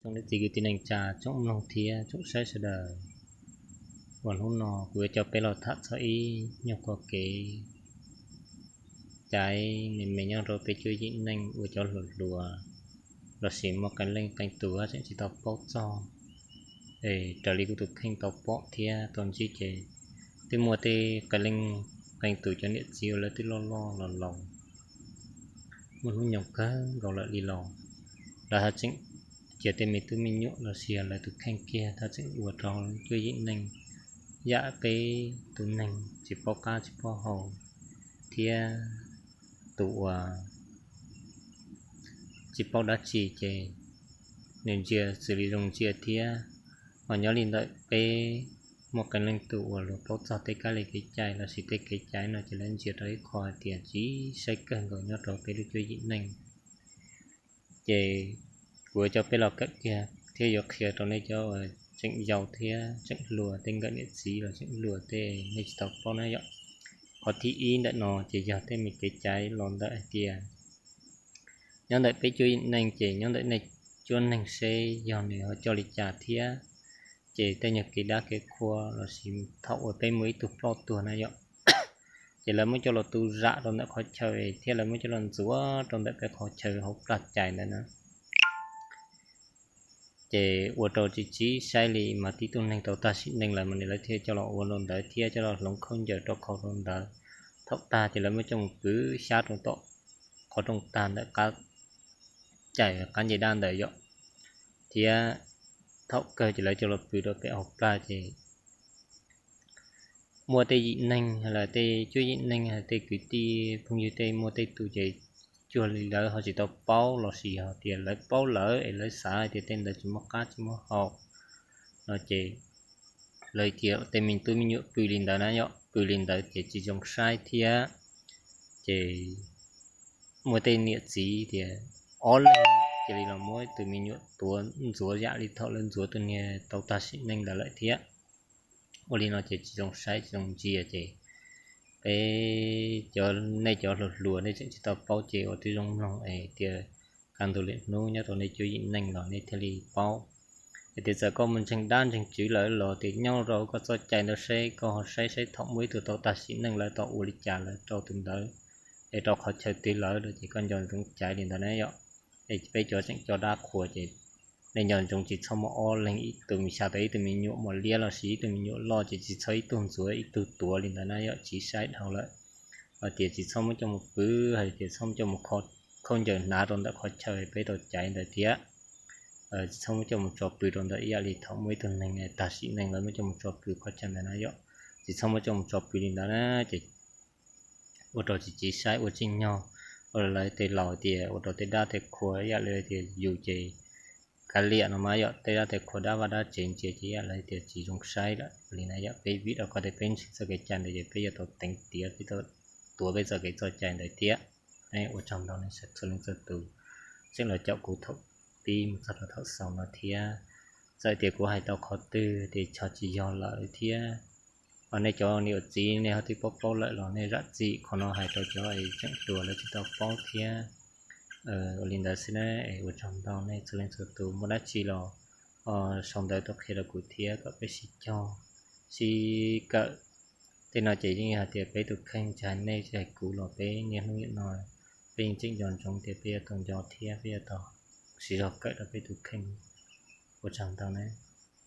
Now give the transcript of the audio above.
Tsoom niam txiv kwv tij neej tsa, tsoom mloog thiab tsoom saib sawv daws, uas hnub no kuv yuav coj peb los tham txog ib nyuag qho kev caiv me me nyob rau peb cuab yim neej uas cov hluas hluas lossis muaj qee leej qee tus tseem tsis tau paub txog. Es raws li kuv tus kheej tau pom thiab tau ntsib ces twb muaj tej qee leej qee tus cov niam txiv uas lawv twb loj loj los laus muaj hnub nyoog kawg nkaus lawm li los, lawv ho tseem cia tej me tub me nyuam lossis lawv tus kheej kiag thiaj tseem ua rau cuab yim neej yam peb tus neeg tsis paub qab tsis paub hau thiab tus uas tsis paub dab tsi ces nws ntsia xws li zoo ntsia thiab. Ho nyob li ntawm peb muaj qee leej tus uas luag paub txog tej kab li kev cai lossis tej kev cai no ces lawv ntsia rau ib qho hais tias tsis saib kawg nkaus nyob rau peb lub cuab yim neej. Ces kuv yuav coj peb los kawm kiag thiab yuav qhia rau nej cov uas tseem yau thiab tseem hluas, tej nkawm niam txiv los tseem hluas tej nej tsis tau paub na yom. Qhov thib ib ntawm no ces yog tej me kev cai los ntawm hais tias nyob ntawm peb cuab yim neej ces nyob ntawm nej cuab neeg seb yog nws ho coj li cas thiab. Ces tej nyuag kev dab kev qhua lossis thaum uas peb muaj ib tug ploj tuag na yom, ces lawv muab coj los tu zam rau ntawm qhov chaw thiab lawv muab coj los ntxuav rau ntawm peb qhov chaw hauv plaj cai ntawd na. Ces ua rau tsis txhob saib li mas tib tug neeg tau tag sim neej lawm mas nws lawv thiaj coj los ua rau ntawd thiab coj los hloov khaub ncaws rau khau rau ntawd. Thaum tag ces lawv muab coj mus pw xyab rau tom qhov rooj tag ntawm qab cai qab nce dab ntawd yom. Thiab thaum kawg ces lawv coj los pw rau pem hauv plaj ces muaj tej yim neeg los tej cuab yim neeg los tej kwv tij phooj ywg tej muaj tej tus ces cuag li lawv ho tsis tau paub lossis ho tias lawv paub lawm es lawv xav hais tias tej ntawd tsis muaj qab tsis muaj hau no ces lawv tias tej me tub me nyuam pw li ntawd na yom, pw li ntawd ces tsis zoo saib thiab. Ces muaj tej niam txiv tias ob leeg cia li los muab tus me nyuam tuav ntxuav yam li thaum lawv ntxuav tus niag tau tag sim neej ntawd lawm thiab. Ua li no ces tsis zoo saib tsis zoo ntsia ces peb cov, nej cov hluas hluas nej tseem tsis tau paub ces ua tib zoo mloog es tias kaj ntug lwm hnub nyob rau nej cuab yim neej los nej thiaj li paub. Es tias txawm koj mus ntseeg dab ntseeg tswv lawm los tias nyob rau koj txoj cai ntawd seb koj ho saib saib thaum muaj ib tug tau tag sim neej lawv tau ua li cas lawv rau tus ntawd es rau qhov chaw twg lawm no ces koj nco ntsoov caiv li ntawd na yom. Es peb cov tseem coj dab qhuas ces nej nco ntsoov tsis txhob muab ob leeg ib tug me xya tau ib tug me nyuam mos liab lossis ib tug me nyuam loj ces tsis txhob ib tug ntxuav ib tug tuav li ntawd na yom, tsis saib dhau lawm. Hais tias tsis txhob muab coj mus pw, hais tias txhob muab coj mus khaub ncaws hnav rau ntawm qhov chaw peb tau caiv ntawd thiab. Tsis txhob muab coj mus tso pw rau ntawm ib yam li thaum muaj ib tug neeg tag sim neej lawv muab coj mus tso pw qhov chaw ntawd na yom. Tsis txhob muab coj mus tso pw li ntawd na ces ua rau tsis txhob saib ua tseeb nyog ua lawv tej laus tias ua rau tej dab tej qhua ib yam li tias yus ces kav liam no mas yom, tej dab tej qhua dab vaj dab tsev ntsia ces ib yam li tias tsis zoo saib lawm li na yom. Peb vim rau qhov tias peb ntseeg txoj kev cai ntawd ces peb yuav tau teev tiav peb tau tuav peb txoj kev txoj cai ntawd thiab. Ua tsaug ntau nej txhua leej txhua tus tseem los caum kuv thaum pib mus txog rau thaum xaus no thiab. Txawm tias kuv hais tau qhov twg tias tsis yog lawm thiab, ho nej cov niam txiv nej ho twb paub paub lawm los nej zam txim. Qhov no hais rau cov tseem hluas lawv tsis tau paub thiab. Ua li ntawd xwb na, ua tsaug ntau nej txhua leej txhua tus, muaj dab tsi los sau ntawv tuaj qhia rau kuv thiab kom peb sib cog sib kawm. Tej no ces yeej yog hais tias peb tus kheej, tsis hais nej tsis hais kuv los peb niaj hnub niam no peb yeej tseem nco ntsoov tias peb yuav tau nco thiab peb yuav tau siv zog kawm rau peb tus kheej. Ua tsaug ntau na.